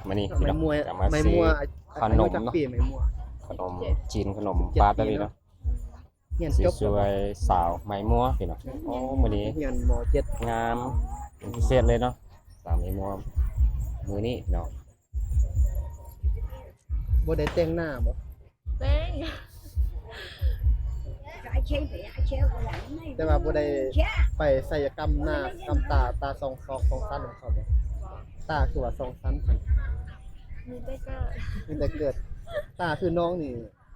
ມື້ນີ້ພີ່ນ້ອງ ຈະມາຊື້ຂະໜົມເນາະ ຂະໜົມຈີນ ຂະໜົມປາດແບບນີ້ເນາະ ຮຽນຈົບແລ້ວ ສາວໄມ້ມົວພີ່ນ້ອງ. ໂອ້ ມື້ນີ້ຮຽນ ມໍເຈັດ ງາມເປັນພິເສດເລີຍເນາະ ສາວໄມ້ມົວມື້ນີ້ພີ່ນ້ອງ. ບໍ່ໄດ້ແຕ່ງໜ້າບໍ່? ແຕ່ງ ແຕ່ວ່າບໍ່ໄດ້ໄປໄສຍະກຳໜ້າກຳຕາ ຕາສອງຊອກສອງຊັ້ນຂອງເຂົາບໍ່? ຕາຄືວ່າສອງຊັ້ນຊັ້ນ ມີແຕ່ເກີດ ມີແຕ່ເກີດ. ຕາຄືນ້ອງນີ້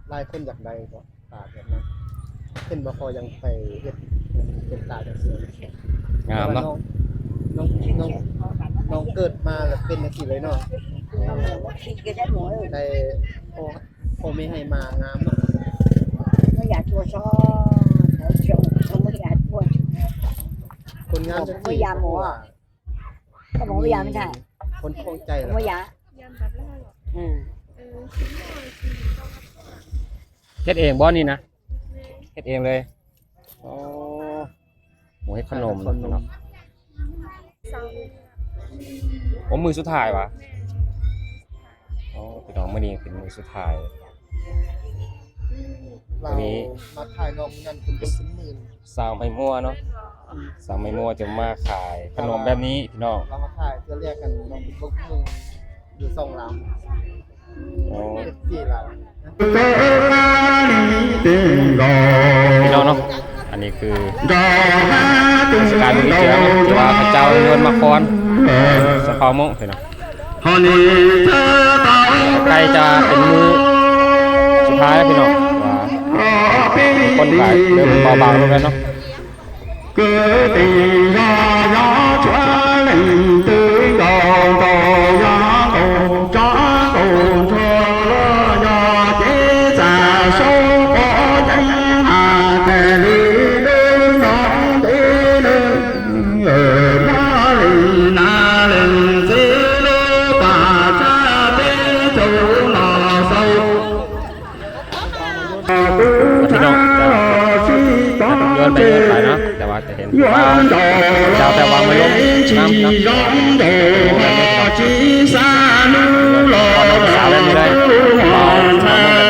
ຫຼາຍຄົນຢາກໄດ້ບໍ່? ຕາແບບນັ້ນ ເຫັນບໍ່? ເຂົາຍັງໄປເຮັດເປັນຕາຈັ່ງຊີ້ ງາມເນາະ. ນ້ອງ ນ້ອງ ນ້ອງເກີດມາແລ້ວເປັນຈັ່ງຊີ້ເລີຍເນາະ. ໄດ້ພໍ່ ພໍ່ແມ່ໃຫ້ມາງາມເນາະ. ບໍ່ຢາກຕົວຊອ ຄົນງາມຈັກ ບໍ່ຢາກໝໍ ກໍບໍ່ຢາກ ມັນໃຊ່ ຄົນຂອງໃຈ ບໍ່ຢາກ ອືມ ເຮັດເອງບໍ່ນີ້ນະ? ເຮັດເອງເລີຍ. ໂອ້ ໝູເຮັດຂະໜົມເນາະ. ໂອ້ ມື້ສຸດທ້າຍຫວາ? ໂອ້ ພີ່ນ້ອງ ມື້ນີ້ເປັນມື້ສຸດທ້າຍ. ມື້ນີ້ ລາວມາຂາຍນອກນັ້ນເປັນ ເປັນໝື່ນ ສາວໄມ້ມົວເນາະ. ສາວໄມ້ມົວຈະມາຂາຍຂະໜົມແບບນີ້ພີ່ນ້ອງ. ລາວມາຂາຍເທື່ອແລກກັນ ນ້ອງເປັນໝື່ນ ຢູ່ສອງລຳ. ໂອ້ ເອັຟຊີລາວ ພີ່ນ້ອງເນາະ. ອັນນີ້ຄືເທດສະການບຸນເຈີເນາະ ທີ່ວ່າເຂົາເຈົ້າໂຍນໝາກຄອນໃສ່ເຜົ່າມົ້ງພີ່ນ້ອງ. ໃກ້ຈະເປັນມື້ສຸດທ້າຍແລ້ວພີ່ນ້ອງ ວ່າຄົນກະເລີ່ມເບົາບາງລົງແລ້ວເນາະ. Thì đó, là con nhớ anh bay nhớ phải đó, là ba cái hiện của ba. Chào theo ba mươi lốt năm năm. Đó, là cái đó. Con nó xả lên đây. Đó, xả lên đây.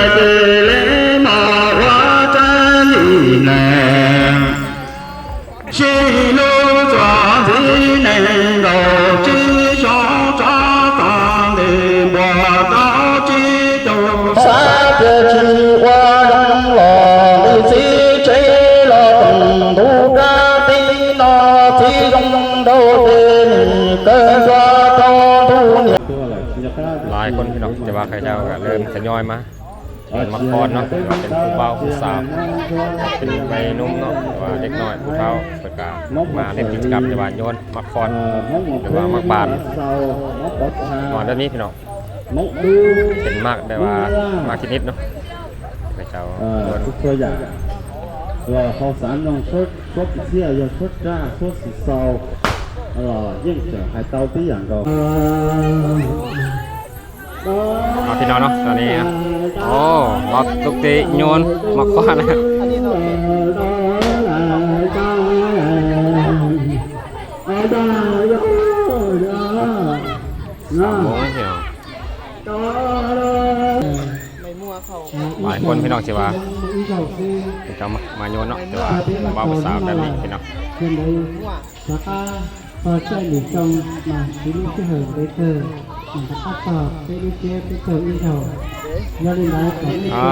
ຫຼາຍຄົນພີ່ນ້ອງ ແຕ່ວ່າເຂົາເຈົ້າກໍເລີ່ມທະຍອຍມາ ເປັນໝາກຄອນເນາະ ຫຼືວ່າເປັນຜູ້ບ່າວຜູ້ສາວ ເປັນໄວໜຸ່ມເນາະ ຫຼືວ່າເດັກນ້ອຍຜູ້ເຖົ້າ ເພິ່ນກະມາເຮັດກິດຈະກຳ ທີ່ວ່າໂຍນໝາກຄອນ ຫຼືວ່າໝາກບານ ໝາກບານແບບນີ້ພີ່ນ້ອງ ເປັນໝາກແບບວ່າໝາກຊະນິດເນາະ ເຂົາເຈົ້າ ເອີ ໂຍນ ທຸກຕົວຢ່າງ ວ່າເຂົ້າສານນ້ອງສົດ ສົດເສຍ ຢ່າສົດຈ້າ ສົດຊິເຊົາ ເອີ ຍິ່ງຈະໃຫ້ເຕົາຕິຢ່າງດອກ. ເອົາ ພີ່ນ້ອງເນາະ ຕອນນີ້ ໂອ້ ບອບຕຸກຕິໂຍນໝາກຄວັນ ອັນນີ້ເນາະ ສາມໂມງພີ່ນ້ອງ ຫຼາຍຄົນພີ່ນ້ອງທີ່ວ່າ ເຂົາເຈົ້າມາໂຍນເນາະ ແຕ່ວ່າຜູ້ບ່າວຜູ້ສາວແບບນີ້ພີ່ນ້ອງ ສາຂາ ພະເຈົ້າມີຈອງມາ ທີ່ນີ້ຄືເຫີງໄດ້ເກີດ ມັນກໍຕອບໄດ້ເຈເປັນເຈົ້າອີເຈົ້າ ຢ່າລືມໄດ້ຂອງນີ້ ອ່າ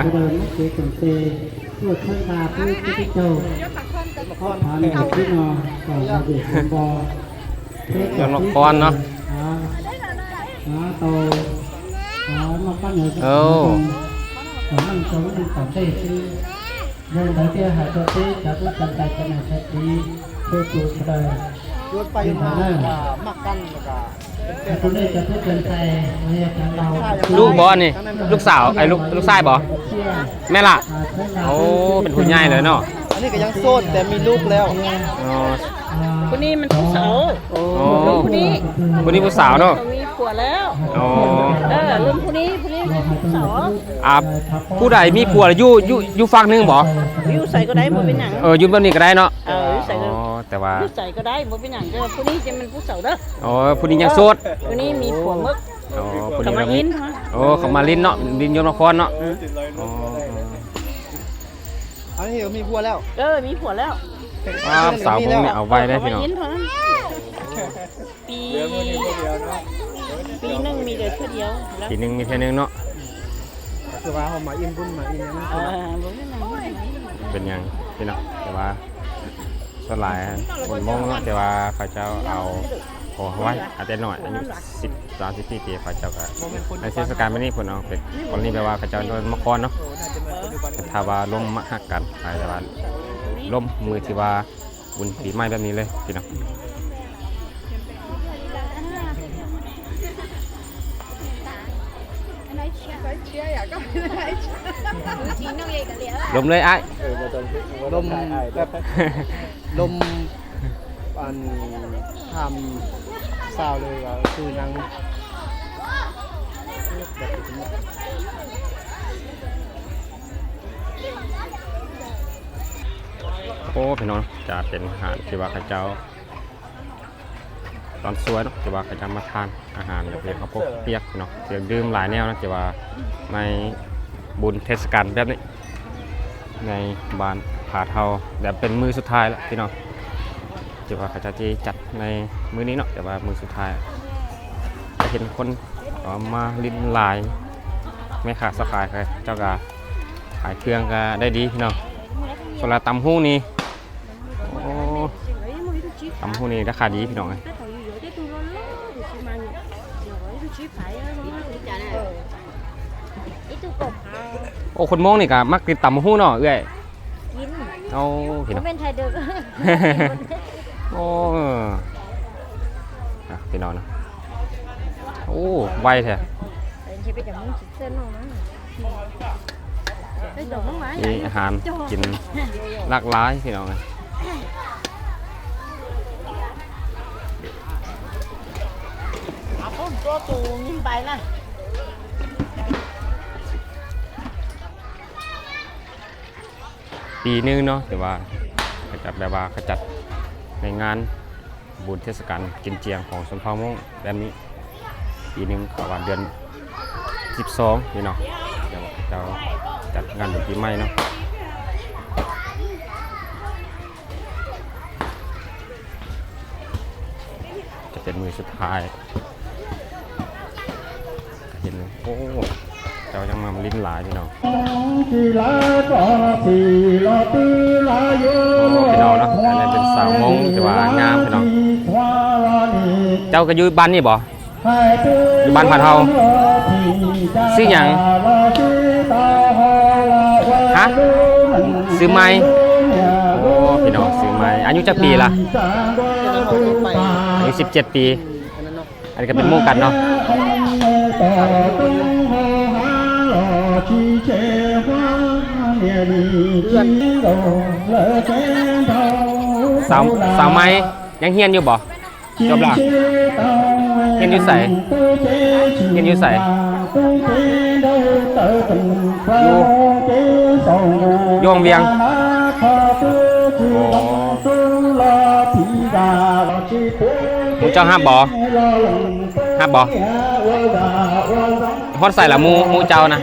ຄືເດີມເຈກັນເຕ ຕົວເທິງຕາເພື່ອທີ່ເຈົ້າ ຂໍຜ່ານໃຫ້ພີ່ນ້ອງ ກໍບໍ່ໄດ້ສົມບໍ່ ເລື່ອງນະຄອນເນາະ ຫາ ຫາໂຕ ຫາມາປັນໃຫ້ ເອີ ກໍມັນກໍມັນກໍໄດ້ຄື ໂຍນໄປເພື່ອໃຫ້ຕົວເອງຈະຮູ້ຈັກໄດ້ເປັນສະຕິ ເພື່ອສູ່ໄດ້ ໂຍນໄປມາ ມັກກັນ ແລ້ວກໍ ລູກບໍ່ອັນນີ້ ລູກສາວ ໄອ້ລູກ ລູກຊາຍບໍ່ ແມ່ນລະ ໂອ້ ເປັນຜູ້ໃຫຍ່ເລີຍເນາະ ອັນນີ້ກໍຍັງໂສດ ແຕ່ມີລູກແລ້ວ ອໍ ຜູ້ນີ້ມັນຜູ້ສາວ ໂອ້ ຜູ້ນີ້ ຜູ້ນີ້ຜູ້ສາວເນາະ ມີຜົວແລ້ວ ອໍ ເອີ ລຸ້ນຜູ້ນີ້ ຜູ້ນີ້ຜູ້ສາວ ອ່າ ຜູ້ໃດມີຜົວຢູ່ ຢູ່ ຢູ່ຝັ່ງໜຶ່ງບໍ່ ຢູ່ໃສກໍໄດ້ ບໍ່ເປັນຫຍັງ ເອີ ຢູ່ແບບນີ້ກໍໄດ້ເນາະ ເອີ ຢູ່ໃສກໍ ອໍ ແຕ່ວ່າ ຢູ່ໃສກໍໄດ້ ບໍ່ເປັນຫຍັງ ແຕ່ວ່າຜູ້ນີ້ຈະແມ່ນຜູ້ສາວເດີ ອໍ ຜູ້ນີ້ຍັງໂສດ ຜູ້ນີ້ມີຜົວໝົດ ເຂົາມາຫຼິ້ນ ໂອ້ ເຂົາມາຫຼິ້ນເນາະ ຫຼິ້ນຍົນມະຄອນເນາະ. ເອີ ອໍ ອັນນີ້ມີຜົວແລ້ວ ເອີ ມີຜົວແລ້ວ. ອ້າວ ສາວພວກນີ້ເອົາໄວ້ເດ້ພີ່ນ້ອງ. ເຂົາມາຫຼິ້ນເທົ່ານັ້ນ ປີ ປີໜຶ່ງມີແຕ່ເທື່ອດຽວ ປີໜຶ່ງມີເທື່ອໜຶ່ງເນາະ. ຄືວ່າເຮົາມາອີ່ມບຸນມາອີ່ມຫຍັງ ເອີ ບໍ່ເປັນຫຍັງ ເປັນຫຍັງພີ່ນ້ອງ ແຕ່ວ່າສ່ວນຫຼາຍຄົນມົ້ງເນາະ ແຕ່ວ່າເຂົາເຈົ້າເອົາ ໂອ້ ໄວ້ ອາດແຕ່ນ້ອຍ ອາຍຸສິບ ສາມສິບສີ່ປີ ເຂົາເຈົ້າກໍໃນເທດສະການແບບນີ້ ເພິ່ນເອົາເປັນ ກໍລະນີແບບວ່າເຂົາເຈົ້າລົມມະຄອນເນາະ. ຖ້າວ່າລົມມະຮັກກັນ ແຕ່ວ່າລົມມື້ທີ່ວ່າບຸນປີໃໝ່ແບບນີ້ເລີຍພີ່ນ້ອງ. ລົມເລີຍອ້າຍ ລົມແບບ ລົມ ອັນ ຖາມສາວເລີຍວ່າຊື່ຫຍັງ. ໂອ້ ພີ່ນ້ອງ ຈະເປັນອາຫານທີ່ວ່າເຂົາເຈົ້າ ຕອນສວຍເນາະ ທີ່ວ່າເຂົາຈະມາທານອາຫານ ແລ້ວກໍເຂົ້າປຽກເນາະ ເຄື່ອງດື່ມຫຼາຍແນວເນາະ ທີ່ວ່າໃນບຸນເທດສະການແບບນີ້ ໃນບ້ານຜາເທົາ ແລະ ເປັນມື້ສຸດທ້າຍແລ້ວພີ່ນ້ອງ ທີ່ວ່າເຂົາເຈົ້າຊິຈັດໃນມື້ນີ້ເນາະ ແຕ່ວ່າມື້ສຸດທ້າຍ ຈະເຫັນຄົນກໍມາຫຼິ້ນຫຼາຍ ແມ່ຄ້າຊາວຂາຍເຂົາເຈົ້າກໍຂາຍເຄື່ອງກໍໄດ້ດີພີ່ນ້ອງ. ສ່ວນລາວຕຳຫຸ່ງນີ້ ໂອ້ ຕຳຫຸ່ງນີ້ລາຄາດີພີ່ນ້ອງເອີຍ. ໂອ້ ຄົນມົ້ງນີ້ກໍມັກກິນຕຳຫຸ່ງເນາະເອື້ອຍ. ກິນ ໂອ້ ພີ່ນ້ອງ ບໍ່ແມ່ນໄທເດີ້. ໂອ້ ອ່ະ ພີ່ນ້ອງນະ ໂອ້ ໄວແທ້. ມີອາຫານກິນຫຼາກຫຼາຍພີ່ນ້ອງເອີຍ. ປີໜຶ່ງເນາະ ແຕ່ວ່າເຂົາຈັດ ແບບວ່າເຂົາຈັດໃນງານ ບຸນເທດສະການກິນຈຽງຂອງຊົນເຜົ່າມົ້ງແບບນີ້ ປີໜຶ່ງເຂົາວ່າເດືອນສິບສອງນີ້ເນາະ ແລ້ວເຂົາເຈົ້າຈັດງານບຸນປີໃໝ່ເນາະ ຈະເປັນມື້ສຸດທ້າຍ. ເຫັນ ໂອ້ ເຈົ້າຍັງມາຫຼິ້ນຫຼາຍພີ່ນ້ອງ. ໂອ້ ພີ່ນ້ອງເນາະ ອັນນີ້ເປັນສາວມົ້ງທີ່ວ່າງາມພີ່ນ້ອງ. ເຈົ້າກໍຢູ່ບ້ານນີ້ບໍ່? ຢູ່ບ້ານຜາເທົາ. ຊື່ຫຍັງ? ຮະ? ຊື່ໄມ. ໂອ້ ພີ່ນ້ອງ ຊື່ໄມ. ອາຍຸຈັກປີລະ? ອາຍຸສິບເຈັດປີ. ອັນນີ້ກໍເປັນໝູ່ກັນເນາະ. ສາວ ສາວໃໝ່ຍັງຮຽນຢູ່ບໍ່? ຈົບລະ? ຮຽນຢູ່ໃສ? ຮຽນຢູ່ໃສ? ຢູ່ ຢູ່ວັງວຽງ. ອໍ ໝູ່ເຈົ້າຮັບບໍ່? ຮັບບໍ່? ຮອດໃສລະໝູ່ ໝູ່ເຈົ້ານະ?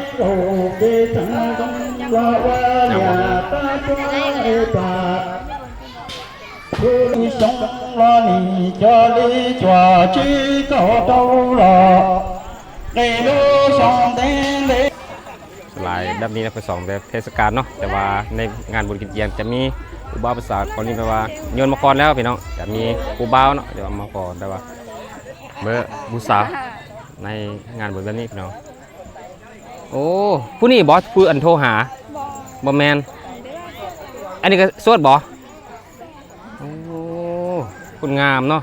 ຍັງບໍ່ຮູ້. ຫຼາຍແບບນີ້ນະ ເພິ່ນສອງແບບເທດສະການເນາະ ແຕ່ວ່າໃນງານບຸນກິນຈຽງຈະມີຜູ້ບ່າວຜູ້ສາວ ກໍນີ້ແປວ່າໂຍນມາຄອນແລ້ວພີ່ນ້ອງ ຈະມີຜູ້ບ່າວເນາະ ແຕ່ວ່າມາຄອນ ແຕ່ວ່າເບີຜູ້ສາວໃນງານບຸນແບບນີ້ພີ່ນ້ອງ. ໂອ້ ຜູ້ນີ້ບໍ່ ຜູ້ອັນໂທຫາ? ບໍ່ ບໍ່ແມ່ນ. ອັນນີ້ກໍໂສດບໍ່? ໂອ້ ຄົນງາມເນາະ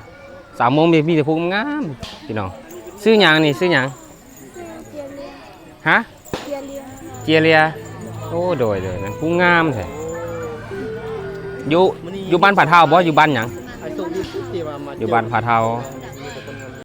ສາວມົ້ງມີ ມີແຕ່ຜູ້ງາມໆ ພີ່ນ້ອງ. ຊື່ຫຍັງນີ້? ຊື່ຫຍັງ? ຮະ? ເຈຍເລຍ. ໂອ້ ໂດຍໆ ຜູ້ງາມແທ້. ຢູ່ ຢູ່ບ້ານຜາເທົາບໍ່? ຢູ່ບ້ານຫຍັງ? ຢູ່ບ້ານຜາເທົາ.